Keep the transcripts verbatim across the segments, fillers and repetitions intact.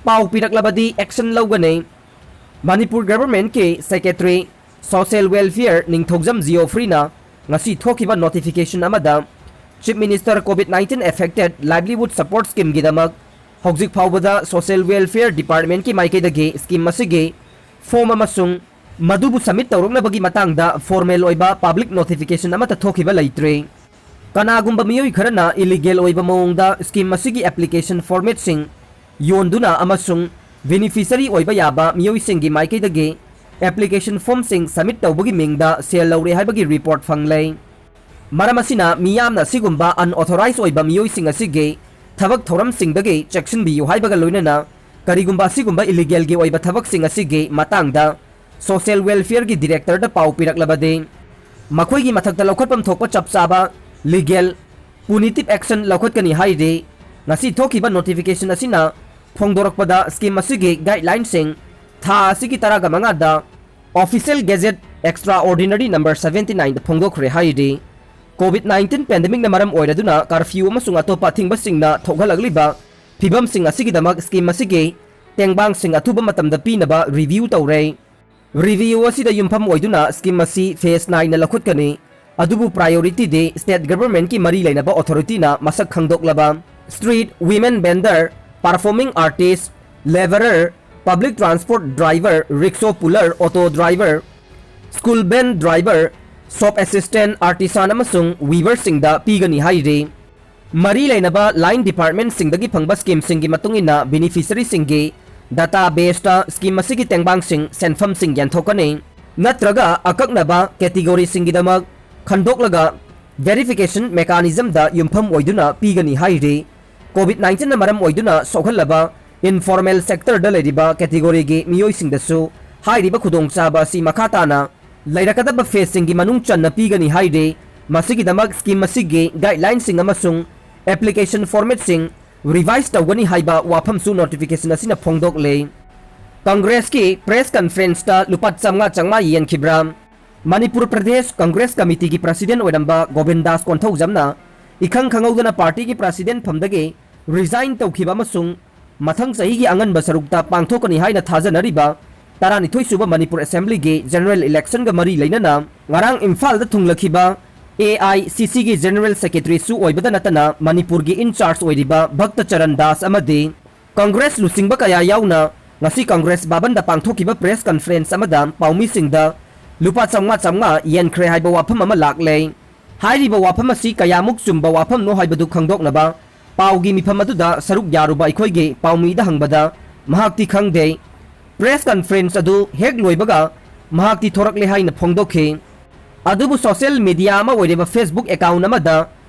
ꯄꯥꯎ ꯄꯤꯔꯛꯂꯕꯗꯤ action ꯂꯧꯒꯅꯤ꯫ ꯃꯅꯤꯄꯨꯔ ꯒꯚꯔꯟꯃꯦꯟꯠꯀꯤ ꯁꯦꯀ꯭ꯔꯦꯇꯔꯤ ꯁꯣꯁꯤꯌꯦꯜ ꯋꯦꯜꯐꯤꯌꯔ ꯅꯤꯡꯊꯧꯖꯝ ꯖꯤꯑꯣꯐ꯭ꯔꯤꯅ ꯉꯁꯤ ꯊꯣꯛꯈꯤꯕ ꯅꯣꯇꯤꯐꯤꯀꯦꯁꯟ ꯑꯃꯗ chief minister COVID nineteen affected livelihood support ꯁ꯭ꯀꯤꯝꯒꯤꯗꯃꯛ ꯍꯧꯖꯤꯛ ꯐꯥꯎꯕꯗ ꯁꯣꯁꯤꯌꯦꯜ ꯋꯦꯜꯐꯤꯌꯔ ꯗꯤꯄꯥꯔꯠꯃꯦꯟꯠꯀꯤ ꯃꯥꯏꯀꯩꯗꯒꯤ ꯁ꯭ꯀꯤꯝ ꯑꯁꯤꯒꯤ ꯐꯣꯔꯝ ꯑꯃꯁꯨꯡ ꯃꯗꯨꯕꯨ ꯁꯕꯃꯤꯠ ꯇꯧꯔꯛꯅꯕꯒꯤ ꯃꯇꯥꯡꯗ ꯐꯣꯔꯃꯦꯜ ꯑꯣꯏꯕ ꯄꯕ꯭ꯂꯤꯛ ꯅꯣꯇꯤꯐꯤꯀꯦꯁꯟ ꯑꯃꯠꯇ ꯊꯣꯛꯈꯤꯕ ꯂꯩꯇ꯭ꯔꯤ꯫ ꯀꯅꯥꯒꯨꯝꯕ ꯃꯤꯑꯣꯏ ꯈꯔꯅ ꯏꯂꯤꯒꯦꯜ ꯑꯣꯏꯕ ꯃꯑꯣꯡꯗ ꯁ꯭ꯀꯤꯝ ꯑꯁꯤꯒꯤ ꯑꯦꯄ꯭ꯂꯤꯀꯦꯁꯟ ꯐꯣꯔꯃꯦꯠꯁꯤꯡ ꯌꯣꯟꯗꯨꯅ ꯑꯃꯁꯨꯡ ꯕꯦꯅꯤꯐꯤꯁꯔꯤ ꯑꯣꯏꯕ ꯌꯥꯕ ꯃꯤꯑꯣꯏꯁꯤꯡꯒꯤ ꯃꯥꯏꯀꯩꯗꯒꯤ ꯑꯦꯄ꯭ꯂꯤꯀꯦꯁꯟ ꯐꯣꯔꯝꯁꯤꯡ ꯁꯕꯃꯤꯠ ꯇꯧꯕꯒꯤ ꯃꯤꯡꯗ ꯁꯦꯜ ꯂꯧꯔꯦ ꯍꯥꯏꯕꯒꯤ ꯔꯤꯄꯣꯔꯠ ꯐꯪꯂꯦ꯫ ꯃꯔꯝ ꯑꯁꯤꯅ ꯃꯤꯌꯥꯝꯅ ꯑꯁꯤꯒꯨꯝꯕ ꯑꯟꯑꯣꯊꯣꯔꯥꯏꯖ ꯑꯣꯏꯕ ꯃꯤꯑꯣꯏꯁꯤꯡ ꯑꯁꯤꯒꯤ ꯊꯕꯛ ꯊꯧꯔꯝꯁꯤꯡꯗꯒꯤ ꯆꯦꯛꯁꯤꯟꯕꯤꯌꯨ ꯍꯥꯏꯕꯒ ꯂꯣꯏꯅꯅ ꯀꯔꯤꯒꯨꯝꯕ ꯑꯁꯤꯒꯨꯝꯕ ꯏꯂꯤꯒꯦꯜꯒꯤ ꯑꯣꯏꯕ ꯊꯕꯛꯁꯤꯡ ꯑꯁꯤꯒꯤ ꯃꯇꯥꯡꯗ ꯁꯣꯁꯤꯌꯦꯜ ꯋꯦꯜꯐꯤꯌꯔꯒꯤ ꯗꯤꯔꯦꯛꯇꯔꯗ ꯄꯥꯎ ꯄꯤꯔꯛꯂꯕꯗꯤ ꯃꯈꯣꯏꯒꯤ ꯃꯊꯛꯇ ꯂꯧꯈꯠꯐꯝ ꯊꯣꯛꯄ ꯆꯞ ꯆꯥꯕ ꯂꯤꯒꯦꯜ ꯄꯨꯅꯤꯇꯤꯚ ꯑꯦꯛꯁꯟ ꯂꯧꯈꯠꯀꯅꯤ ꯍꯥꯏꯔꯤ꯫ ꯉꯁꯤ ꯊꯣꯛꯈꯤꯕ ꯅꯣꯇꯤꯐꯤꯀꯦꯁꯟ ꯑꯁꯤꯅ ꯐꯣꯡꯗꯣꯔꯛꯄꯗ ꯁ꯭ꯀꯤꯝ ꯑꯁꯤꯒꯤ ꯒꯥꯏꯗꯂꯥꯏꯟꯁꯤꯡ ꯊꯥ ꯑꯁꯤꯒꯤ ꯇꯔꯥꯒ ꯃꯉꯥꯗ official gadget extra ordinary number seventy ꯅꯥꯏꯟꯗ ꯐꯣꯡꯗꯣꯛꯈ꯭ꯔꯦ ꯍꯥꯏꯔꯤ꯫ ꯀꯣꯚꯤꯗ ꯅꯥꯏꯟꯇꯤꯟ ꯄꯦꯟꯗꯦꯃꯤꯛꯅ ꯃꯔꯝ ꯑꯣꯏꯔꯗꯨꯅ ꯀꯔꯐ꯭ꯌꯨ ꯑꯃꯁꯨꯡ ꯑꯇꯣꯞꯄ ꯑꯊꯤꯡꯕꯁꯤꯡꯅ ꯊꯣꯛꯍꯜꯂꯛꯂꯤꯕ ꯐꯤꯚꯝꯁꯤꯡ ꯑꯁꯤꯒꯤꯗꯃꯛ ꯁ꯭ꯀꯤꯝ ꯑꯁꯤꯒꯤ ꯇꯦꯡꯕꯥꯡꯁꯤꯡ ꯑꯊꯨꯕ ꯃꯇꯝꯗ ꯄꯤꯅꯕ ꯔꯤꯚ꯭ꯌꯨ ꯇꯧꯔꯦ꯫ ꯔꯤꯚ꯭ꯌꯨ ꯑꯁꯤꯗ ꯌꯨꯝꯐꯝ ꯑꯣꯏꯗꯨꯅ ꯁ꯭ꯀꯤꯝ ꯑꯁꯤ ꯐꯦꯖ ꯅꯥꯏꯅ ꯂꯧꯈꯠꯀꯅꯤ, ꯑꯗꯨꯕꯨ ꯄ꯭ꯔꯥꯏꯌꯣꯔꯤꯇꯤꯗꯤ ꯁ꯭ꯇꯦꯠ ꯒꯚꯔꯟꯃꯦꯟꯠꯀꯤ ꯃꯔꯤ ꯂꯩꯅꯕ ꯑꯣꯊꯣꯔꯤꯇꯤꯅ ꯃꯁꯛ ꯈꯪꯗꯣꯛꯂꯕ street women vendor, performing artist, labourer, public transport driver, rickshaw puller, auto driver, school van driver, shop assistant, artisan ꯑꯃꯁꯨꯡ ꯋꯤꯚꯔꯁꯤꯡꯗ ꯄꯤꯒꯅꯤ ꯍꯥꯏꯔꯤ꯫ ꯃꯔꯤ ꯂꯩꯅꯕ ꯂꯥꯏꯟ ꯗꯤꯄꯥꯔꯠꯃꯦꯟꯠꯁꯤꯡꯗꯒꯤ ꯐꯪꯕ ꯁ꯭ꯀꯤꯝꯁꯤꯡꯒꯤ ꯃꯇꯨꯡ ꯏꯟꯅ ꯕꯦꯅꯤꯐꯤꯁꯔꯤꯁꯤꯡꯒꯤ ꯗꯇꯥ ꯕꯦꯁꯇ ꯁ꯭ꯀꯤꯝ ꯑꯁꯤꯒꯤ ꯇꯦꯡꯕꯥꯡꯁꯤꯡ ꯁꯦꯟꯐꯝꯁꯤꯡ ꯌꯦꯟꯊꯣꯛꯀꯅꯤ, ꯅꯠꯇ꯭ꯔꯒ ꯑꯀꯛꯅꯕ ꯀꯦꯇꯤꯒꯣꯔꯤꯁꯤꯡꯒꯤꯗꯃꯛ ꯈꯟꯗꯣꯛꯂꯒ ꯚꯦꯔꯤꯐꯤꯀꯦꯁꯟ ꯃꯦꯀꯥꯅꯤꯖꯝꯗ ꯌꯨꯝꯐꯝ ꯑꯣꯏꯗꯨꯅ ꯄꯤꯒꯅꯤ ꯍꯥꯏꯔꯤ꯫ ꯀꯣꯚꯤꯗ ꯅꯥꯏꯟꯇꯤꯟꯅ ꯃꯔꯝ ꯑꯣꯏꯗꯨꯅ ꯁꯣꯛꯍꯜꯂꯕ ꯏꯟꯐꯣꯔꯃꯦꯜ ꯁꯦꯛꯇꯔꯗ ꯂꯩꯔꯤꯕ ꯀꯦꯇꯤꯒꯣꯔꯤꯒꯤ ꯃꯤꯑꯣꯏꯁꯤꯡꯗꯁꯨ ꯍꯥꯏꯔꯤꯕ ꯈꯨꯗꯣꯡꯆꯥꯕ ꯑꯁꯤ ꯃꯈꯥ ꯇꯥꯅ ꯂꯩꯔꯛꯀꯗꯕ ꯐꯦꯖꯁꯤꯡꯒꯤ ꯃꯅꯨꯡ ꯆꯟꯅ ꯄꯤꯒꯅꯤ ꯍꯥꯏꯔꯤ꯫ ꯃꯁꯤꯒꯤꯗꯃꯛ ꯁ꯭ꯀꯤꯝ ꯑꯁꯤꯒꯤ ꯒꯥꯏꯗꯂꯥꯏꯟꯁꯤꯡ ꯑꯃꯁꯨꯡ ꯑꯦꯄ꯭ꯂꯤꯀꯦꯁꯟ ꯐꯣꯔꯃꯦꯠꯁꯤꯡ ꯔꯤꯚꯥꯏꯁ ꯇꯧꯒꯅꯤ ꯍꯥꯏꯕ ꯋꯥꯐꯝꯁꯨ ꯅꯣꯇꯤꯐꯤꯀꯦꯁꯟ ꯑꯁꯤꯅ ꯐꯣꯡꯗꯣꯛꯂꯦ꯫ ꯀꯪꯒ꯭ꯔꯦꯁꯀꯤ ꯄ꯭ꯔꯦꯁ ꯀꯟꯐꯔꯦꯟꯁꯇ ꯂꯨꯄꯥ ꯆꯥꯝꯃꯉꯥ ꯆꯥꯝꯃꯉꯥ ꯌꯦꯟꯈꯤꯕ꯭ꯔꯥ? ꯃꯅꯤꯄꯨꯔ ꯄ꯭ꯔꯗꯦꯁ ꯀꯪꯒ꯭ꯔꯦꯁ ꯀꯃꯤꯇꯤꯒꯤ ꯄ꯭ꯔꯁꯤꯗꯦꯟ ꯑꯣꯏꯔꯝꯕ ꯒꯣꯕꯤꯟꯗꯥꯁ ꯀꯣꯟꯊꯧꯖꯝꯅ ꯏꯈꯪ ꯈꯪꯍꯧꯗꯅ ꯄꯥꯔꯇꯤꯒꯤ ꯄ꯭ꯔꯁꯤꯗꯦꯟ ꯐꯝꯗꯒꯤ ꯔꯤꯖꯥꯏꯟ ꯇꯧꯈꯤꯕ ꯑꯃꯁꯨꯡ ꯃꯊꯪ ꯆꯍꯤꯒꯤ ꯑꯉꯟꯕ ꯁꯔꯨꯛꯇ ꯄꯥꯡꯊꯣꯛꯀꯅꯤ ꯍꯥꯏꯅ ꯊꯥꯖꯅꯔꯤꯕ ꯇꯔꯥꯅꯤꯊꯣꯏ ꯁꯨꯕ ꯃꯅꯤꯄꯨꯔ ꯑꯦꯁꯦꯝꯕ꯭ꯂꯤꯒꯤ ꯖꯦꯅꯔꯦꯜ ꯏꯂꯦꯛꯁꯟꯒ ꯃꯔꯤ ꯂꯩꯅꯅ ꯉꯔꯥꯡ ꯏꯝꯐꯥꯜꯗ ꯊꯨꯡꯂꯈꯤꯕ AICCꯒꯤ ꯖꯦꯅꯔꯦꯜ ꯁꯦꯀ꯭ꯔꯦꯇꯔꯤꯁꯨ ꯑꯣꯏꯕꯗ ꯅꯠꯇꯅ ꯃꯅꯤꯄꯨꯔꯒꯤ ꯏꯟꯆꯥꯔꯖ ꯑꯣꯏꯔꯤꯕ ꯚꯛꯇ ꯆꯔꯟ ꯗꯥꯁ ꯑꯃꯗꯤ ꯀꯪꯒ꯭ꯔꯦꯁ ꯂꯨꯆꯤꯡꯕ ꯀꯌꯥ ꯌꯥꯎꯅ ꯉꯁꯤ ꯀꯪꯒ꯭ꯔꯦꯁ ꯚꯕꯟꯗ ꯄꯥꯡꯊꯣꯛꯈꯤꯕ ꯄ꯭ꯔꯦꯁ ꯀꯟꯐꯔꯦꯟꯁ ꯑꯃꯗ ꯄꯥꯎꯃꯤꯁꯤꯡꯗ ꯂꯨꯄꯥ ꯆꯥꯝꯃꯉꯥ ꯆꯥꯝꯃꯉꯥ ꯌꯦꯟꯈ꯭ꯔꯦ ꯍꯥꯏꯕ ꯋꯥꯐꯝ ꯑꯃ ꯂꯥꯛꯂꯦ꯫ ꯍꯥꯏꯔꯤꯕ ꯋꯥꯐꯝ ꯑꯁꯤ ꯀꯌꯥꯃꯨꯛ ꯆꯨꯝꯕ ꯋꯥꯐꯝꯅꯣ ꯍꯥꯏꯕꯗꯨ ꯈꯪꯗꯣꯛꯅꯕ ꯄꯥꯎꯒꯤ ꯃꯤꯐꯝ ꯑꯗꯨꯗ ꯁꯔꯨꯛ ꯌꯥꯔꯨꯕ ꯑꯩꯈꯣꯏꯒꯤ ꯄꯥꯎꯃꯤꯗ ꯍꯪꯕꯗ ꯃꯍꯥꯛꯇꯤ ꯈꯪꯗꯦ꯫ ꯄ꯭ꯔꯦꯁ ꯀꯟꯐꯔꯦꯟꯁ ꯑꯗꯨ ꯍꯦꯛ ꯂꯣꯏꯕꯒ ꯃꯍꯥꯛꯇꯤ ꯊꯣꯔꯛꯂꯦ ꯍꯥꯏꯅ ꯐꯣꯡꯗꯣꯛꯈꯤ꯫ ꯑꯗꯨꯕꯨ ꯁꯣꯁꯤꯌꯦꯜ ꯃꯤꯗꯤꯌꯥ ꯑꯃ ꯑꯣꯏꯔꯤꯕ Facebook ꯑꯦꯀꯥꯎꯟ ꯑꯃꯗ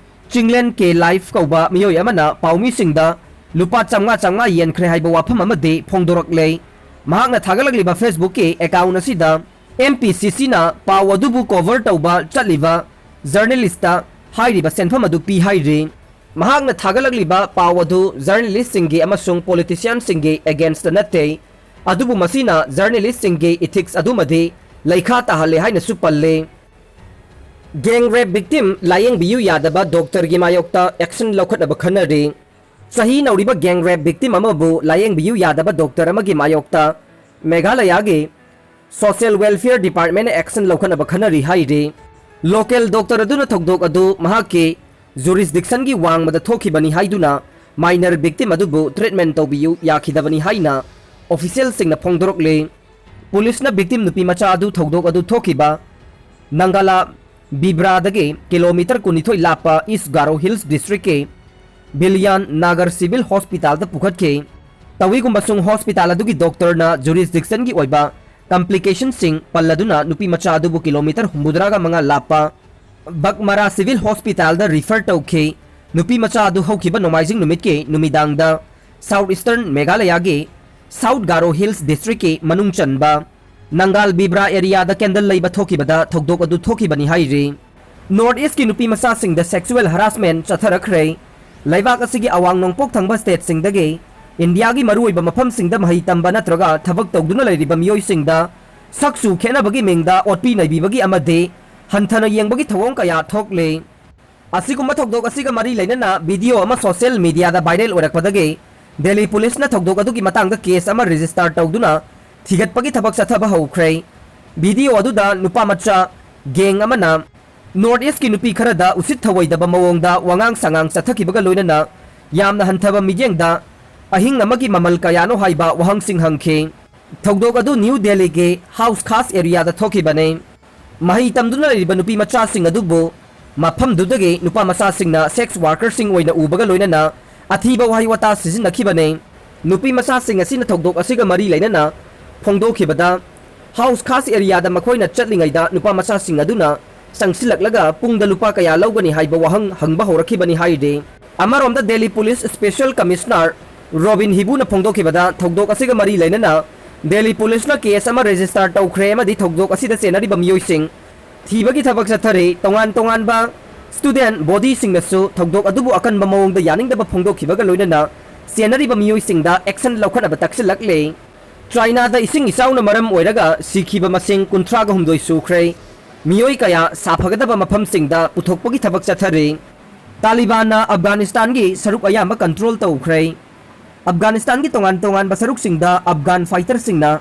ꯆꯤꯡꯂꯦꯟ ꯀꯦ ꯂꯥꯏꯐ ꯀꯧꯕ ꯃꯤꯑꯣꯏ ꯑꯃꯅ ꯄꯥꯎꯃꯤꯁꯤꯡꯗ ꯂꯨꯄꯥ ꯆꯥꯝꯃꯉꯥ ꯆꯥꯝꯃꯉꯥ ꯌꯦꯟꯈ꯭ꯔꯦ ꯍꯥꯏꯕ ꯋꯥꯐꯝ ꯑꯃꯗꯤ ꯐꯣꯡꯗꯣꯔꯛꯂꯦ꯫ ꯃꯍꯥꯛꯅ ꯊꯥꯒꯠꯂꯛꯂꯤꯕ Facebookꯀꯤ ꯑꯦꯀꯥꯎꯟ ꯑꯁꯤꯗ MPCCꯅ ꯄꯥꯎ ꯑꯗꯨꯕꯨ ꯀꯣꯚꯔ ꯇꯧꯕ ꯆꯠꯂꯤꯕ ꯖꯔꯅꯦꯂꯤꯁꯇ ꯍꯥꯏꯔꯤꯕ ꯁꯦꯟꯐꯝ ꯑꯗꯨ ꯄꯤ ꯍꯥꯏꯔꯤ꯫ ꯃꯍꯥꯛꯅ ꯊꯥꯒꯠꯂꯛꯂꯤꯕ ꯄꯥꯎ ꯑꯗꯨ ꯖꯔꯅꯦꯂꯤꯁꯁꯤꯡꯒꯤ ꯑꯃꯁꯨꯡ ꯄꯣꯂꯤꯇꯤꯁꯤꯌꯥꯟꯁꯤꯡꯒꯤ ꯑꯦꯒꯦꯟꯁꯇ ꯅꯠꯇꯦ, ꯑꯗꯨꯕꯨ ꯃꯁꯤꯅ ꯖꯔꯅꯦꯂꯤꯁꯁꯤꯡꯒꯤ ꯏꯊꯤꯛꯁ ꯑꯗꯨꯃꯗꯤ ꯂꯩꯈꯥ ꯇꯥꯍꯜꯂꯦ ꯍꯥꯏꯅꯁꯨ ꯄꯜꯂꯦ꯫ ꯒꯦꯡ ꯔꯦꯞ ꯚꯤꯛꯇꯤꯝ ꯂꯥꯌꯦꯡꯕꯤꯌꯨ ꯌꯥꯗꯕ ꯗꯣꯛꯇꯔꯒꯤ ꯃꯥꯌꯣꯛꯇ ꯑꯦꯛꯁꯟ ꯂꯧꯈꯠꯅꯕ ꯈꯟꯅꯔꯤ꯫ ꯆꯍꯤ ꯅꯧꯔꯤꯕ ꯒꯦꯡ ꯔꯦꯞ ꯚꯤꯛꯇꯤꯝ ꯑꯃꯕꯨ ꯂꯥꯌꯦꯡꯕꯤꯌꯨ ꯌꯥꯗꯕ ꯗꯣꯛꯇꯔ ꯑꯃꯒꯤ ꯃꯥꯌꯣꯛꯇ ꯃꯦꯘꯥꯂꯌꯥꯒꯤ ꯁꯣꯁꯤꯌꯦꯜ ꯋꯦꯜꯐꯤꯌꯔ ꯗꯤꯄꯥꯔꯠꯃꯦꯟꯅ ꯑꯦꯛꯁꯟ ꯂꯧꯈꯠꯅꯕ ꯈꯟꯅꯔꯤ ꯍꯥꯏꯔꯤ꯫ ꯂꯣꯀꯦꯜ ꯗꯣꯛꯇꯔ ꯑꯗꯨꯅ ꯊꯧꯗꯣꯛ ꯑꯗꯨ ꯃꯍꯥꯛꯀꯤ ꯖꯨꯔꯤꯁꯗꯤꯛꯁꯟꯒꯤ ꯋꯥꯡꯃꯗ ꯊꯣꯛꯈꯤꯕꯅꯤ ꯍꯥꯏꯗꯨꯅ ꯃꯥꯏꯅꯔ ꯚꯤꯛꯇꯤꯝ ꯑꯗꯨꯕꯨ ꯇ꯭ꯔꯤꯠꯃꯦꯟ ꯇꯧꯕꯤꯌꯨ ꯌꯥꯈꯤꯗꯕꯅꯤ ꯍꯥꯏꯅ ꯑꯣꯐꯤꯁꯤꯌꯦꯜꯁꯤꯡꯅ ꯐꯣꯡꯗꯣꯔꯛꯂꯤ꯫ ꯄꯨꯂꯤꯁꯅ ꯚꯤꯛꯇꯤꯝ ꯅꯨꯄꯤ ꯃꯆꯥ ꯑꯗꯨ ꯊꯧꯗꯣꯛ ꯑꯗꯨ ꯊꯣꯛꯈꯤꯕ ꯅꯪꯒꯥꯂꯥ ꯕꯤꯕ꯭ꯔꯥꯗꯒꯤ ꯀꯤꯂꯣꯃꯤꯇꯔ ꯀꯨꯟꯅꯤꯊꯣꯏ ꯂꯥꯞꯄ ꯏꯁ ꯒꯥꯔꯣ ꯍꯤꯜꯁ ꯗꯤꯁꯇ꯭ꯔꯤꯛꯀꯤ ꯕꯤꯂꯤꯌꯥꯟ ꯅꯥꯒꯔ ꯁꯤꯚꯤꯜ ꯍꯣꯁꯄꯤꯇꯥꯜꯗ ꯄꯨꯈꯠꯈꯤ꯫ ꯇꯧꯏꯒꯨꯝꯕꯁꯨꯡ ꯍꯣꯁꯄꯤꯇꯥꯜ ꯑꯗꯨꯒꯤ ꯗꯣꯛꯇꯔꯅ ꯖꯨꯔꯤꯁꯗꯤꯛꯁꯟꯒꯤ ꯑꯣꯏꯕ ꯀꯝꯄ꯭ꯂꯤꯀꯦꯁꯟꯁꯤꯡ ꯄꯜꯂꯗꯨꯅ ꯅꯨꯄꯤ ꯃꯆꯥ ꯑꯗꯨꯕꯨ ꯀꯤꯂꯣꯃꯤꯇꯔ ꯍꯨꯝꯐꯨꯇꯔꯥꯒ ꯃꯉꯥ ꯂꯥꯞꯄ ꯕꯛꯃꯥꯔꯥ ꯁꯤꯚꯤꯜ ꯍꯣꯁꯄꯤꯇꯥꯜꯗ ꯔꯤꯐꯔ ꯇꯧꯈꯤ꯫ ꯅꯨꯄꯤ ꯃꯆꯥ ꯑꯗꯨ ꯍꯧꯈꯤꯕ ꯅꯣꯡꯃꯥꯏꯖꯤꯡ ꯅꯨꯃꯤꯠꯀꯤ ꯅꯨꯃꯤꯗꯥꯡꯗ ꯁꯥꯎꯠ ꯏꯁꯇꯔꯟ ꯃꯦꯘꯥꯂꯌꯥꯒꯤ ꯁꯥꯎꯠ ꯒꯥꯔꯣ ꯍꯤꯜꯁ ꯗꯤꯁꯇ꯭ꯔꯤꯛꯀꯤ ꯃꯅꯨꯡ ꯆꯟꯕ ꯅꯪꯒꯥꯜ ꯕꯤꯕ꯭ꯔꯥ ꯑꯦꯔꯤꯌꯥꯗ ꯀꯦꯟꯗꯜ ꯂꯩꯕ ꯊꯣꯛꯈꯤꯕꯗ ꯊꯧꯗꯣꯛ ꯑꯗꯨ ꯊꯣꯛꯈꯤꯕꯅꯤ ꯍꯥꯏꯔꯤ꯫ ꯅꯣꯔꯠ ꯏꯁꯀꯤ ꯅꯨꯄꯤ ꯃꯆꯥꯁꯤꯡꯗ ꯁꯦꯛꯁꯨꯋꯦꯜ ꯍꯔꯥꯁꯃꯦꯟ ꯆꯠꯊꯔꯛꯈ꯭ꯔꯦ꯫ ꯂꯩꯕꯥꯛ ꯑꯁꯤꯒꯤ ꯑꯋꯥꯡ ꯅꯣꯡꯄꯣꯛ ꯊꯪꯕ ꯁ꯭ꯇꯦꯠꯁꯤꯡꯗꯒꯤ ꯏꯟꯗꯤꯌꯥꯒꯤ ꯃꯔꯨꯑꯣꯏꯕ ꯃꯐꯝꯁꯤꯡꯗ ꯃꯍꯩ ꯇꯝꯕ ꯅꯠꯇ꯭ꯔꯒ ꯊꯕꯛ ꯇꯧꯗꯨꯅ ꯂꯩꯔꯤꯕ ꯃꯤꯑꯣꯏꯁꯤꯡꯗ ꯁꯛꯆꯨ ꯈꯦꯠꯅꯕꯒꯤ ꯃꯤꯡꯗ ꯑꯣꯠꯄꯤ ꯅꯩꯕꯤꯕꯒꯤ ꯑꯃꯗꯤ ꯍꯟꯊꯅ ꯌꯦꯡꯕꯒꯤ ꯊꯧꯑꯣꯡ ꯀꯌꯥ ꯊꯣꯛꯂꯤ꯫ ꯑꯁꯤꯒꯨꯝꯕ ꯊꯧꯗꯣꯛ ꯑꯁꯤꯒ ꯃꯔꯤ ꯂꯩꯅꯅ ꯚꯤꯗꯤꯑꯣ ꯑꯃ ꯁꯣꯁꯤꯌꯦꯜ ꯃꯤꯗꯤꯌꯥꯗ ꯚꯥꯏꯔꯦꯜ ꯑꯣꯏꯔꯛꯄꯗꯒꯤ ꯗꯦꯜꯂꯤ ꯄꯨꯂꯤꯁꯅ ꯊꯧꯗꯣꯛ ꯑꯗꯨꯒꯤ ꯃꯇꯥꯡꯗ ꯀꯦꯁ ꯑꯃ ꯔꯦꯖꯤꯁꯇꯥꯔ ꯇꯧꯗꯨꯅ ꯊꯤꯒꯠꯄꯒꯤ ꯊꯕꯛ ꯆꯠꯊꯕ ꯍꯧꯈ꯭ꯔꯦ꯫ ꯚꯤꯗꯤꯑꯣ ꯑꯗꯨꯗ ꯅꯨꯄꯥ ꯃꯆꯥ ꯒꯦꯡ ꯑꯃꯅ ꯅꯣꯔꯠ ꯏꯁꯀꯤ ꯅꯨꯄꯤ ꯈꯔꯗ ꯎꯁꯤꯠ ꯊꯑꯣꯏꯗꯕ ꯃꯑꯣꯡꯗ ꯋꯥꯉꯥꯡ ꯁꯉꯥꯡ ꯆꯠꯊꯈꯤꯕꯒ ꯂꯣꯏꯅꯅ ꯌꯥꯝꯅ ꯍꯟꯊꯕ ꯃꯤꯠꯌꯦꯡꯗ ꯑꯍꯤꯡ ꯑꯃꯒꯤ ꯃꯃꯜ ꯀꯌꯥꯅꯣ ꯍꯥꯏꯕ ꯋꯥꯍꯪꯁꯤꯡ ꯍꯪꯈꯤ꯫ ꯊꯧꯗꯣꯛ ꯑꯗꯨ ꯅ꯭ꯌꯨ ꯗꯦꯜꯂꯤꯒꯤ ꯍꯥꯎꯁ ꯈꯥꯁ ꯑꯦꯔꯤꯌꯥꯗ ꯊꯣꯛꯈꯤꯕꯅꯤ꯫ ꯃꯍꯩ ꯇꯝꯗꯨꯅ ꯂꯩꯔꯤꯕ ꯅꯨꯄꯤ ꯃꯆꯥꯁꯤꯡ ꯑꯗꯨꯕꯨ ꯃꯐꯝꯗꯨꯗꯒꯤ ꯅꯨꯄꯥ ꯃꯆꯥꯁꯤꯡꯅ ꯁꯦꯛꯁ ꯋꯥꯔꯀꯔꯁꯤꯡ ꯑꯣꯏꯅ ꯎꯕꯒ ꯂꯣꯏꯅꯅ ꯑꯊꯤꯕ ꯋꯥꯍꯩ ꯋꯥꯇꯥ ꯁꯤꯖꯤꯟꯅꯈꯤꯕꯅꯤ꯫ ꯅꯨꯄꯤ ꯃꯆꯥꯁꯤꯡ ꯑꯁꯤꯅ ꯊꯧꯗꯣꯛ ꯑꯁꯤꯒ ꯃꯔꯤ ꯂꯩꯅꯅ ꯐꯣꯡꯗꯣꯛꯈꯤꯕꯗ, ꯍꯥꯎꯁ ꯈꯥꯁ ꯑꯦꯔꯤꯌꯥꯗ ꯃꯈꯣꯏꯅ ꯆꯠꯂꯤꯉꯩꯗ ꯅꯨꯄꯥ ꯃꯆꯥꯁꯤꯡ ꯑꯗꯨꯅ ꯆꯪꯁꯤꯜꯂꯛꯂꯒ ꯄꯨꯡꯗ ꯂꯨꯄꯥ ꯀꯌꯥ ꯂꯧꯒꯅꯤ ꯍꯥꯏꯕ ꯋꯥꯍꯪ ꯍꯪꯕ ꯍꯧꯔꯛꯈꯤꯕꯅꯤ ꯍꯥꯏꯔꯤ꯫ ꯑꯃꯔꯣꯝꯗ Delhi police special commissioner Robin ꯍꯤꯕꯨꯅ ꯐꯣꯡꯗꯣꯛꯈꯤꯕꯗ, ꯊꯧꯗꯣꯛ ꯑꯁꯤꯒ ꯃꯔꯤ ꯂꯩꯅꯅ ꯗꯦꯜꯂꯤ ꯄꯨꯂꯤꯁꯅ ꯀꯦꯁ ꯑꯃ ꯔꯦꯖꯤꯁꯇꯥꯔ ꯇꯧꯈ꯭ꯔꯦ ꯑꯃꯗꯤ ꯊꯧꯗꯣꯛ ꯑꯁꯤꯗ ꯆꯦꯟꯅꯔꯤꯕ ꯃꯤꯑꯣꯏꯁꯤꯡ ꯊꯤꯕꯒꯤ ꯊꯕꯛ ꯆꯠꯊꯔꯤ꯫ ꯇꯣꯉꯥꯟ ꯇꯣꯉꯥꯟꯕ ꯁ꯭ꯇꯨꯗꯦꯟꯠ ꯕꯣꯗꯤꯁꯤꯡꯅꯁꯨ ꯊꯧꯗꯣꯛ ꯑꯗꯨꯕꯨ ꯑꯀꯟꯕ ꯃꯑꯣꯡꯗ ꯌꯥꯅꯤꯡꯗꯕ ꯐꯣꯡꯗꯣꯛꯈꯤꯕꯒ ꯂꯣꯏꯅꯅ ꯆꯦꯟꯅꯔꯤꯕ ꯃꯤꯑꯣꯏꯁꯤꯡꯗ ꯑꯦꯛꯁꯟ ꯂꯧꯈꯠꯅꯕ ꯇꯛꯁꯤꯜꯂꯛꯂꯤ꯫ ꯆꯥꯏꯅꯥꯗ ꯏꯁꯤꯡ ꯏꯆꯥꯎꯅ ꯃꯔꯝ ꯑꯣꯏꯔꯒ ꯁꯤꯈꯤꯕ ꯃꯁꯤꯡ ꯀꯨꯟꯊ꯭ꯔꯥꯒ ꯍꯨꯝꯗꯣꯏ ꯁꯨꯈ꯭ꯔꯦ꯫ ꯃꯤꯑꯣꯏ ꯀꯌꯥ ꯁꯥꯐꯒꯗꯕ ꯃꯐꯝꯁꯤꯡꯗ ꯄꯨꯊꯣꯛꯄꯒꯤ ꯊꯕꯛ ꯆꯠꯊꯔꯤ꯫ ꯇꯥꯂꯤꯕꯥꯟꯅ ꯑꯐꯒꯥꯅꯤꯁꯇꯥꯟꯒꯤ ꯁꯔꯨꯛ ꯑꯌꯥꯝꯕ ꯀꯟꯇ꯭ꯔꯣꯜ ꯇꯧꯈ꯭ꯔꯦ꯫ ꯑꯐꯒꯥꯅꯤꯁꯇꯥꯟꯒꯤ ꯇꯣꯉꯥꯟ ꯇꯣꯉꯥꯟꯕ ꯁꯔꯨꯛꯁꯤꯡꯗ ꯑꯐꯒꯥꯟ ꯐꯥꯏꯇꯔꯁꯤꯡꯅ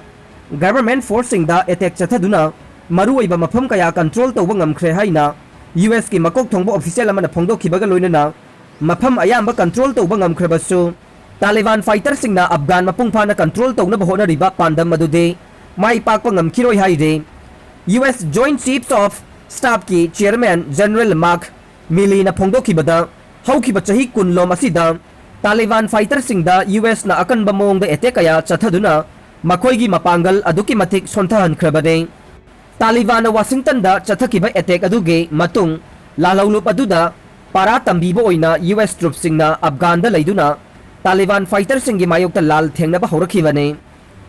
ꯒꯚꯔꯟꯃꯦꯟꯠ ꯐꯣꯔꯁꯁꯤꯡꯗ ꯑꯦꯇꯦꯛ ꯆꯠꯊꯗꯨꯅ ꯃꯔꯨꯑꯣꯏꯕ ꯃꯐꯝ ꯀꯌꯥ ꯀꯟꯇ꯭ꯔꯣꯜ ꯇꯧꯕ ꯉꯝꯈ꯭ꯔꯦ ꯍꯥꯏꯅ ꯌꯨ ꯑꯦꯁꯀꯤ ꯃꯀꯣꯛ ꯊꯣꯡꯕ ꯑꯣꯐꯤꯁꯤꯌꯦꯜ ꯑꯃꯅ ꯐꯣꯡꯗꯣꯛꯈꯤꯕꯒ ꯂꯣꯏꯅꯅ ꯃꯐꯝ ꯑꯌꯥꯝꯕ ꯀꯟꯇ꯭ꯔꯣꯜ ꯇꯧꯕ ꯉꯝꯈ꯭ꯔꯕꯁꯨ, ꯇꯥꯂꯤꯕꯥꯟ ꯐꯥꯏꯇꯔꯁꯤꯡꯅ ꯑꯐꯒꯥꯟ ꯃꯄꯨꯡ ꯐꯥꯅ ꯀꯟꯇ꯭ꯔꯣꯜ ꯇꯧꯅꯕ ꯍꯣꯠꯅꯔꯤꯕ ꯄꯥꯟꯗꯝ ꯑꯗꯨꯗꯤ ꯃꯥꯏ ꯄꯥꯛꯄ ꯉꯝꯈꯤꯔꯣꯏ ꯍꯥꯏꯔꯤ꯫ U S joint chiefs of ꯁ꯭ꯇꯥꯐꯀꯤ ꯆꯤꯌꯔꯃꯦꯟ ꯖꯦꯅꯔꯦꯜ ꯃꯥꯔꯛ ꯃꯤꯂꯤꯅ ꯐꯣꯡꯗꯣꯛꯈꯤꯕꯗ, ꯍꯧꯈꯤꯕ ꯆꯍꯤ ꯀꯨꯟ ꯂꯣꯝ ꯑꯁꯤꯗ ꯇꯥꯂꯤꯕꯥꯟ ꯐꯥꯏꯇꯔꯁꯤꯡꯗ ꯌꯨ ꯑꯦꯁꯅ ꯑꯀꯟꯕ ꯃꯑꯣꯡꯗ ꯑꯦꯇꯦꯛ ꯀꯌꯥ ꯆꯠꯊꯗꯨꯅ ꯃꯈꯣꯏꯒꯤ ꯃꯄꯥꯡꯒꯜ ꯑꯗꯨꯛꯀꯤ ꯃꯇꯤꯛ ꯁꯣꯟꯊꯍꯟꯈ꯭ꯔꯕꯅꯤ꯫ ꯇꯥꯂꯤꯕꯥꯟꯅ ꯋꯥꯁꯤꯡꯇꯟꯗ ꯆꯠꯊꯈꯤꯕ ꯑꯦꯇꯦꯛ ꯑꯗꯨꯒꯤ ꯃꯇꯨꯡ, ꯂꯥꯜꯍꯧꯂꯨꯞ ꯑꯗꯨꯗ ꯄꯥꯔꯥ ꯇꯝꯕꯤꯕ ꯑꯣꯏꯅ ꯌꯨ ꯑꯦꯁ ꯇ꯭ꯔꯨꯞꯁꯤꯡꯅ ꯑꯐꯒꯥꯟꯗ ꯂꯩꯗꯨꯅ ꯇꯥꯂꯤꯕꯥꯟ ꯐꯥꯏꯇꯔꯁꯤꯡꯒꯤ ꯃꯥꯌꯣꯛꯇ ꯂꯥꯜ ꯊꯦꯡꯅꯕ ꯍꯧꯔꯛꯈꯤꯕꯅꯤ꯫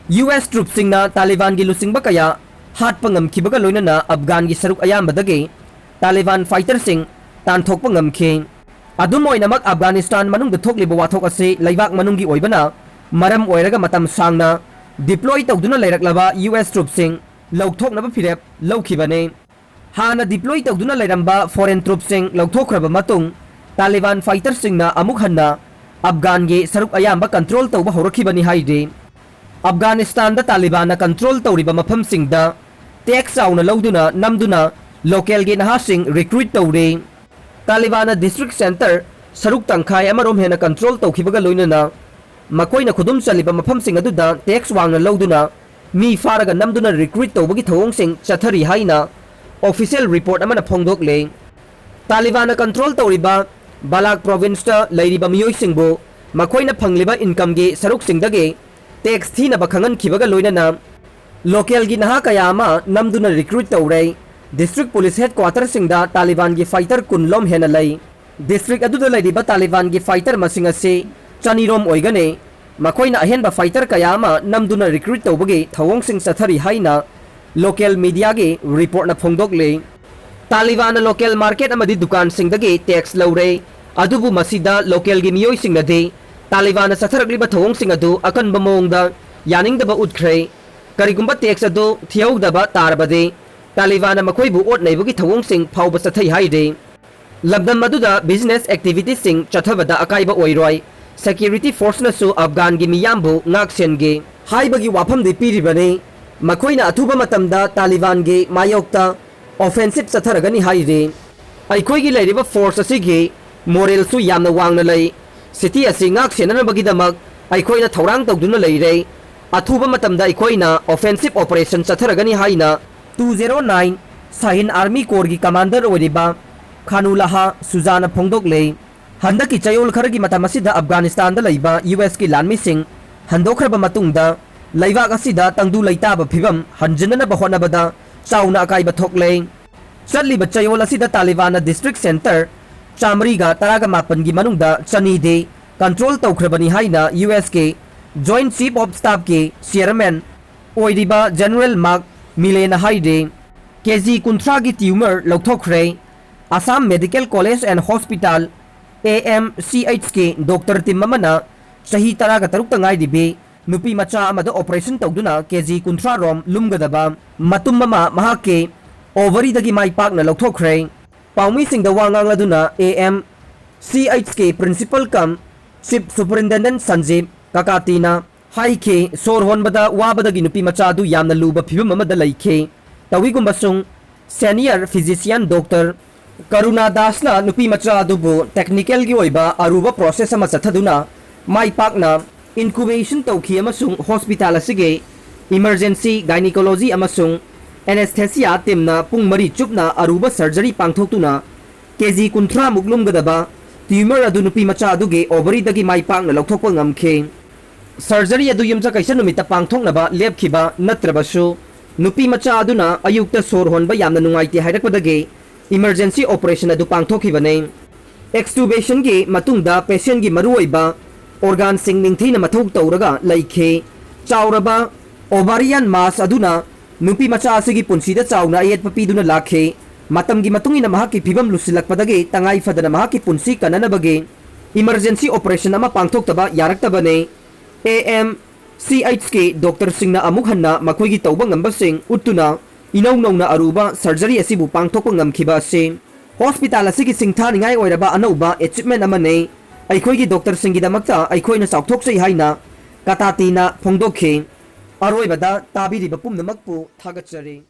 ꯌꯨ ꯑꯦꯁ ꯇ꯭ꯔꯨꯞꯁꯤꯡꯅ ꯇꯥꯂꯤꯕꯥꯟꯒꯤ ꯂꯨꯆꯤꯡꯕ ꯀꯌꯥ ꯍꯥꯠꯄ ꯉꯝꯈꯤꯕꯒ ꯂꯣꯏꯅꯅ ꯑꯐꯒꯥꯟꯒꯤ ꯁꯔꯨꯛ ꯑꯌꯥꯝꯕꯗꯒꯤ ꯇꯥꯂꯤꯕꯥꯟ ꯐꯥꯏꯇꯔꯁꯤꯡ ꯇꯥꯟꯊꯣꯛꯄ ꯉꯝꯈꯤ꯫ ꯑꯗꯨꯝ ꯑꯣꯏꯅꯃꯛ, ꯑꯐꯒꯥꯅꯤꯁꯇꯥꯟ ꯃꯅꯨꯡꯗ ꯊꯣꯛꯂꯤꯕ ꯋꯥꯊꯣꯛ ꯑꯁꯤ ꯂꯩꯕꯥꯛ ꯃꯅꯨꯡꯒꯤ ꯑꯣꯏꯕꯅ ꯃꯔꯝ ꯑꯣꯏꯔꯒ ꯃꯇꯝ ꯁꯥꯡꯅ ꯗꯤꯄ꯭ꯂꯣꯏ ꯇꯧꯗꯨꯅ ꯂꯩꯔꯛꯂꯕ ꯌꯨ ꯑꯦꯁ ꯇ꯭ꯔꯨꯞꯁꯤꯡ ꯂꯧꯊꯣꯛꯅꯕ ꯐꯤꯔꯦꯞ ꯂꯧꯈꯤꯕꯅꯤ꯫ ꯍꯥꯟꯅ ꯗꯤꯄ꯭ꯂꯣꯏ ꯇꯧꯗꯨꯅ ꯂꯩꯔꯝꯕ ꯐꯣꯔꯦꯟ ꯇ꯭ꯔꯨꯞꯁꯤꯡ ꯂꯧꯊꯣꯛꯈ꯭ꯔꯕ ꯃꯇꯨꯡ, ꯇꯥꯂꯤꯕꯥꯟ ꯐꯥꯏꯇꯔꯁꯤꯡꯅ ꯑꯃꯨꯛ ꯍꯟꯅ ꯑꯐꯒꯥꯟꯒꯤ ꯁꯔꯨꯛ ꯑꯌꯥꯝꯕ ꯀꯟꯇ꯭ꯔꯣꯜ ꯇꯧꯕ ꯍꯧꯔꯛꯈꯤꯕꯅꯤ ꯍꯥꯏꯔꯤ꯫ ꯑꯐꯒꯥꯅꯤꯁꯇꯥꯟꯗ ꯇꯥꯂꯤꯕꯥꯟꯅ ꯀꯟꯇ꯭ꯔꯣꯜ ꯇꯧꯔꯤꯕ ꯃꯐꯝꯁꯤꯡꯗ ꯇꯦꯛꯁ ꯆꯥꯎꯅ ꯂꯧꯗꯨꯅ ꯅꯝꯗꯨꯅ ꯂꯣꯀꯦꯜꯒꯤ ꯅꯍꯥꯁꯤꯡ ꯔꯤꯀ꯭ꯔꯨꯏꯠ ꯇꯧꯔꯦ꯫ ꯇꯥꯂꯤꯕꯥꯟꯅ ꯗꯤꯁꯇ꯭ꯔꯤꯛ ꯁꯦꯟꯇꯔ ꯁꯔꯨꯛ ꯇꯪꯈꯥꯏ ꯑꯃꯔꯣꯝ ꯍꯦꯟꯅ ꯀꯟꯇ꯭ꯔꯣꯜ ꯇꯧꯈꯤꯕꯒ ꯂꯣꯏꯅꯅ ꯃꯈꯣꯏꯅ ꯈꯨꯗꯨꯝ ꯆꯜꯂꯤꯕ ꯃꯐꯝꯁꯤꯡ ꯑꯗꯨꯗ ꯇꯦꯛꯁ ꯋꯥꯡꯅ ꯂꯧꯗꯨꯅ ꯃꯤ ꯐꯥꯔꯒ ꯅꯝꯗꯨꯅ ꯔꯤꯀ꯭ꯔꯨꯏꯠ ꯇꯧꯕꯒꯤ ꯊꯧꯑꯣꯡꯁꯤꯡ ꯆꯠꯊꯔꯤ ꯍꯥꯏꯅ ꯑꯣꯐꯤꯁꯤꯌꯦꯜ ꯔꯤꯄꯣꯔꯠ ꯑꯃꯅ ꯐꯣꯡꯗꯣꯛꯂꯦ꯫ ꯇꯥꯂꯤꯕꯥꯟꯅ ꯀꯟꯇ꯭ꯔꯣꯜ ꯇꯧꯔꯤꯕ ꯕꯥꯂꯥꯛ ꯄ꯭ꯔꯣꯚꯤꯟꯁꯇ ꯂꯩꯔꯤꯕ ꯃꯤꯑꯣꯏꯁꯤꯡꯕꯨ ꯃꯈꯣꯏꯅ ꯐꯪꯂꯤꯕ ꯏꯟꯀꯝꯒꯤ ꯁꯔꯨꯛꯁꯤꯡꯗꯒꯤ ꯇꯦꯛꯁ ꯊꯤꯅꯕ ꯈꯪꯍꯟꯈꯤꯕꯒ ꯂꯣꯏꯅꯅ ꯂꯣꯀꯦꯜꯒꯤ ꯅꯍꯥ ꯀꯌꯥ ꯑꯃ ꯅꯝꯗꯨꯅ ꯔꯤꯀ꯭ꯔꯨꯏꯠ ꯇꯧꯔꯦ꯫ ꯗꯤꯁꯇ꯭ꯔꯤꯛ ꯄꯨꯂꯤꯁ ꯍꯦꯗꯀ꯭ꯋꯥꯇꯔꯁꯤꯡꯗ ꯇꯥꯂꯤꯕꯥꯟꯒꯤ ꯐꯥꯏꯇꯔ ꯀꯨꯟ ꯂꯣꯝ ꯍꯦꯟꯅ ꯂꯩ꯫ ꯗꯤꯁꯇ꯭ꯔꯤꯛ ꯑꯗꯨꯗ ꯂꯩꯔꯤꯕ ꯇꯥꯂꯤꯕꯥꯟꯒꯤ ꯐꯥꯏꯇꯔ ꯃꯁꯤꯡ ꯑꯁꯤ ꯆꯅꯤꯔꯣꯝ ꯑꯣꯏꯒꯅꯤ꯫ ꯃꯈꯣꯏꯅ ꯑꯍꯦꯟꯕ ꯐꯥꯏꯇꯔ ꯀꯌꯥ ꯑꯃ ꯅꯝꯗꯨꯅ ꯔꯤꯀ꯭ꯔꯨꯏꯠ ꯇꯧꯕꯒꯤ ꯊꯧꯑꯣꯡꯁꯤꯡ ꯆꯠꯊꯔꯤ ꯍꯥꯏꯅ ꯂꯣꯀꯦꯜ ꯃꯤꯗꯤꯌꯥꯒꯤ ꯔꯤꯄꯣꯔꯠꯅ ꯐꯣꯡꯗꯣꯛꯂꯤ꯫ ꯇꯥꯂꯤꯕꯥꯟꯅ ꯂꯣꯀꯦꯜ ꯃꯥꯔꯀꯦꯠ ꯑꯃꯗꯤ ꯗꯨꯀꯥꯟꯁꯤꯡꯗꯒꯤ ꯇꯦꯛꯁ ꯂꯧꯔꯦ, ꯑꯗꯨꯕꯨ ꯃꯁꯤꯗ ꯂꯣꯀꯦꯜꯒꯤ ꯃꯤꯑꯣꯏꯁꯤꯡꯅꯗꯤ ꯇꯥꯂꯤꯕꯥꯟꯅ ꯆꯠꯊꯔꯛꯂꯤꯕ ꯊꯧꯑꯣꯡꯁꯤꯡ ꯑꯗꯨ ꯑꯀꯟꯕ ꯃꯑꯣꯡꯗ ꯌꯥꯅꯤꯡꯗꯕ ꯎꯠꯈ꯭ꯔꯦ꯫ ꯀꯔꯤꯒꯨꯝꯕ ꯇꯦꯛꯁ ꯑꯗꯨ ꯊꯤꯍꯧꯗꯕ ꯇꯥꯔꯕꯗꯤ ꯇꯥꯂꯤꯕꯥꯟꯅ ꯃꯈꯣꯏꯕꯨ ꯑꯣꯠ ꯅꯩꯕꯒꯤ ꯊꯧꯑꯣꯡꯁꯤꯡ ꯐꯥꯎꯕ ꯆꯠꯊꯩ ꯍꯥꯏꯔꯤ꯫ ꯂꯝꯗꯝ ꯑꯗꯨꯗ ꯕꯤꯖꯤꯅꯦꯁ ꯑꯦꯛꯇꯤꯚꯤꯇꯤꯁꯤꯡ ꯆꯠꯊꯕꯗ ꯑꯀꯥꯏꯕ ꯑꯣꯏꯔꯣꯏ, ꯁꯦꯀ꯭ꯌꯨꯔꯤꯇꯤ ꯐꯣꯔꯁꯅꯁꯨ ꯑꯐꯒꯥꯟꯒꯤ ꯃꯤꯌꯥꯝꯕꯨ ꯉꯥꯛ ꯁꯦꯟꯒꯦ ꯍꯥꯏꯕꯒꯤ ꯋꯥꯐꯝꯗꯤ ꯄꯤꯔꯤꯕꯅꯤ꯫ ꯃꯈꯣꯏꯅ ꯑꯊꯨꯕ ꯃꯇꯝꯗ ꯇꯥꯂꯤꯕꯥꯟꯒꯤ ꯃꯥꯌꯣꯛꯇ ꯑꯣꯐꯦꯟꯁꯤꯞ ꯆꯠꯊꯔꯒꯅꯤ ꯍꯥꯏꯔꯤ꯫ ꯑꯩꯈꯣꯏꯒꯤ ꯂꯩꯔꯤꯕ ꯐꯣꯔꯁ ꯑꯁꯤꯒꯤ ꯃꯣꯔꯦꯜꯁꯨ ꯌꯥꯝꯅ ꯋꯥꯡꯅ ꯂꯩ꯫ ꯁꯤꯇꯤ ꯑꯁꯤ ꯉꯥꯛ ꯁꯦꯟꯅꯅꯕꯒꯤꯗꯃꯛ ꯑꯩꯈꯣꯏꯅ ꯊꯧꯔꯥꯡ ꯇꯧꯗꯨꯅ ꯂꯩꯔꯦ꯫ ꯑꯊꯨꯕ ꯃꯇꯝꯗ ꯑꯩꯈꯣꯏꯅ ꯑꯣꯐꯦꯟꯁꯤꯞ ꯑꯣꯄꯔꯦꯁꯟ ꯆꯠꯊꯔꯒꯅꯤ ꯍꯥꯏꯅ two zero nine Shaheen army ꯀꯣꯔꯒꯤ ꯀꯃꯥꯟꯗꯔ ꯑꯣꯏꯔꯤꯕ ꯈꯥꯅꯨꯂꯥꯍꯥ ꯁꯨꯖꯥꯅ ꯐꯣꯡꯗꯣꯛꯂꯦ꯫ ꯍꯟꯗꯛꯀꯤ ꯆꯌꯣꯜ ꯈꯔꯒꯤ ꯃꯇꯝ ꯑꯁꯤꯗ ꯑꯐꯒꯥꯅꯤꯁꯇꯥꯟꯗ ꯂꯩꯕ ꯌꯨ ꯑꯦꯁꯀꯤ ꯂꯥꯟꯃꯤꯁꯤꯡ ꯍꯟꯗꯣꯛꯈ꯭ꯔꯕ ꯃꯇꯨꯡꯗ ꯂꯩꯕꯥꯛ ꯑꯁꯤꯗ ꯇꯪꯗꯨ ꯂꯩꯇꯥꯕ ꯐꯤꯕꯝ ꯍꯟꯖꯤꯟꯅꯅꯕ ꯍꯣꯠꯅꯕꯗ ꯆꯥꯎꯅ ꯑꯀꯥꯏꯕ ꯊꯣꯛꯂꯦ꯫ ꯆꯠꯂꯤꯕ ꯆꯌꯣꯜ ꯑꯁꯤꯗ ꯇꯥꯂꯤꯕꯥꯟꯅ ꯗꯤꯁꯇ꯭ꯔꯤꯛ ꯁꯦꯟꯇꯔ ꯆꯥꯃꯔꯤꯒ ꯇꯔꯥꯒ ꯃꯥꯄꯟꯒꯤ ꯃꯅꯨꯡꯗ ꯆꯅꯤꯗꯤ ꯀꯟꯇ꯭ꯔꯣꯜ ꯇꯧꯈ꯭ꯔꯕꯅꯤ ꯍꯥꯏꯅ ꯌꯨ ꯑꯦꯁꯀꯤ ꯖꯣꯏꯟꯠ ꯆꯤꯐ ꯑꯣꯐ ꯁ꯭ꯇꯥꯐꯀꯤ ꯆꯤꯌꯔꯃꯦꯟ ꯑꯣꯏꯔꯤꯕ ꯖꯦꯅꯔꯦꯜ ꯃꯥꯔꯛ ꯃꯤꯂꯦꯅ ꯍꯥꯏꯔꯤ꯫ ꯀꯦ ꯖꯤ ꯀꯨꯟꯊ꯭ꯔꯥꯒꯤ ꯇ꯭ꯌꯨꯃꯔ ꯂꯧꯊꯣꯛꯈ꯭ꯔꯦ꯫ Assam medical college and hospital, A M C ꯑꯩꯆꯀꯤ ꯗꯣꯛꯇꯔ ꯇꯤꯝ ꯑꯃꯅ ꯆꯍꯤ ꯇꯔꯥꯒ ꯇꯔꯨꯛꯇ ꯉꯥꯏꯔꯤꯕꯤ ꯅꯨꯄꯤ ꯃꯆꯥ ꯑꯃꯗ ꯑꯣꯄꯔꯦꯁꯟ ꯇꯧꯗꯨꯅ ꯀꯦ ꯖꯤ ꯀꯨꯟꯊ꯭ꯔꯥ ꯔꯣꯝ ꯂꯨꯝꯒꯗꯕ ꯃꯇꯨꯝ ꯑꯃ ꯃꯍꯥꯛꯀꯤ ꯑꯣꯚꯔꯤꯗꯒꯤ ꯃꯥꯏ ꯄꯥꯛꯅ ꯂꯧꯊꯣꯛꯈ꯭ꯔꯦ꯫ ꯄꯥꯎꯃꯤꯁꯤꯡꯗ ꯋꯥ ꯉꯥꯡꯂꯗꯨꯅ ꯑꯦ ꯑꯦꯝ ꯁꯤ ꯑꯩꯆꯀꯤ principal cum Chief Superintendent Sanjeev Kakatiꯅ ꯍꯥꯏꯈꯤ, ꯁꯣꯔ ꯍꯣꯟꯕꯗ ꯋꯥꯕꯗꯒꯤ ꯅꯨꯄꯤ ꯃꯆꯥ ꯑꯗꯨ ꯌꯥꯝꯅ ꯂꯨꯕ ꯐꯤꯕꯝ ꯑꯃꯗ ꯂꯩꯈꯤ꯫ ꯇꯧꯏꯒꯨꯝꯕꯁꯨꯡ, senior physician doctor ꯀꯔꯨꯅꯥ ꯗꯥꯁꯅ ꯅꯨꯄꯤ ꯃꯆꯥ ꯑꯗꯨꯕꯨ technicalꯒꯤ ꯑꯣꯏꯕ ꯑꯔꯨꯕ process ꯑꯃ ꯆꯠꯊꯗꯨꯅ ꯃꯥꯏ ꯄꯥꯛꯅ incubation ꯇꯧꯈꯤ ꯑꯃꯁꯨꯡ hospital ꯑꯁꯤꯒꯤ emergency, gynecology ꯑꯃꯁꯨꯡ anesthesia teamꯅ ꯄꯨꯡ ꯃꯔꯤ ꯆꯨꯞꯅ ꯑꯔꯨꯕ surgery ꯄꯥꯡꯊꯣꯛꯇꯨꯅ ꯀꯦꯖꯤ ꯀꯨꯟꯊ꯭ꯔꯥ ꯃꯨꯛ ꯂꯨꯝꯒꯗꯕ tumor ꯑꯗꯨ ꯅꯨꯄꯤ ꯃꯆꯥ ꯑꯗꯨꯒꯤ ovaryꯗꯒꯤ ꯃꯥꯏ ꯄꯥꯛꯅ ꯂꯧꯊꯣꯛꯄ ꯉꯝꯈꯤ꯫ Surgery ꯑꯗꯨ ꯌꯨꯝꯁꯀꯩꯁ ꯅꯨꯃꯤꯠꯇ ꯄꯥꯡꯊꯣꯛꯅꯕ ꯂꯦꯞꯈꯤꯕ ꯅꯠꯇ꯭ꯔꯕꯁꯨ, ꯅꯨꯄꯤ ꯃꯆꯥ ꯑꯗꯨꯅ ꯑꯌꯨꯛꯇ ꯁꯣꯔ ꯍꯣꯟꯕ ꯌꯥꯝꯅ ꯅꯨꯡꯉꯥꯏꯇꯦ ꯍꯥꯏꯔꯛꯄꯗꯒꯤ emergency operation ꯑꯗꯨ ꯄꯥꯡꯊꯣꯛꯈꯤꯕꯅꯤ꯫ Extubationꯒꯤ ꯃꯇꯨꯡꯗ patientꯒꯤ ꯃꯔꯨꯑꯣꯏꯕ organꯁꯤꯡ ꯅꯤꯡꯊꯤꯅ ꯃꯊꯧ ꯇꯧꯔꯒ ꯂꯩꯈꯤ꯫ ꯆꯥꯎꯔꯕ ovarian mass ꯑꯗꯨꯅ ꯅꯨꯄꯤ ꯃꯆꯥ ꯑꯁꯤꯒꯤ ꯄꯨꯟꯁꯤꯗ ꯆꯥꯎꯅ ꯑꯌꯦꯠꯄ ꯄꯤꯗꯨꯅ ꯂꯥꯛꯈꯤ꯫ ꯃꯇꯝꯒꯤ ꯃꯇꯨꯡ ꯏꯟꯅ ꯃꯍꯥꯛꯀꯤ ꯐꯤꯕꯝ ꯂꯨꯁꯤꯜꯂꯛꯄꯗꯒꯤ ꯇꯉꯥꯏ ꯐꯗꯅ ꯃꯍꯥꯛꯀꯤ ꯄꯨꯟꯁꯤ ꯀꯟꯅꯅꯕꯒꯤ emergency operation ꯑꯃ ꯄꯥꯡꯊꯣꯛꯇꯕ ꯌꯥꯔꯛꯇꯕꯅꯤ꯫ AMCHꯀꯤ doctorꯁꯤꯡꯅ ꯑꯃꯨꯛ ꯍꯟꯅ ꯃꯈꯣꯏꯒꯤ ꯇꯧꯕ ꯉꯝꯕꯁꯤꯡ ꯎꯠꯇꯨꯅ ꯏꯅꯧ ꯅꯧꯅ ꯑꯔꯨꯕ surgery ꯑꯁꯤꯕꯨ ꯄꯥꯡꯊꯣꯛꯄ ꯉꯝꯈꯤꯕ ꯑꯁꯤ hospital ꯑꯁꯤꯒꯤ ꯁꯤꯡꯊꯥꯅꯤꯡꯉꯥꯏ ꯑꯣꯏꯔꯕ ꯑꯅꯧꯕ achievement ꯑꯃꯅꯤ꯫ ꯑꯩꯈꯣꯏꯒꯤ doctorꯁꯤꯡꯒꯤꯗꯃꯛꯇ ꯑꯩꯈꯣꯏꯅ ꯆꯥꯎꯊꯣꯛꯆꯩ ꯍꯥꯏꯅ ꯀꯇꯥꯇꯤꯅ ꯐꯣꯡꯗꯣꯛꯈꯤ꯫ ꯑꯔꯣꯏꯕꯗ ꯇꯥꯕꯤꯔꯤꯕ ꯄꯨꯝꯅꯃꯛꯄꯨ ꯊꯥꯒꯠꯆꯔꯤ꯫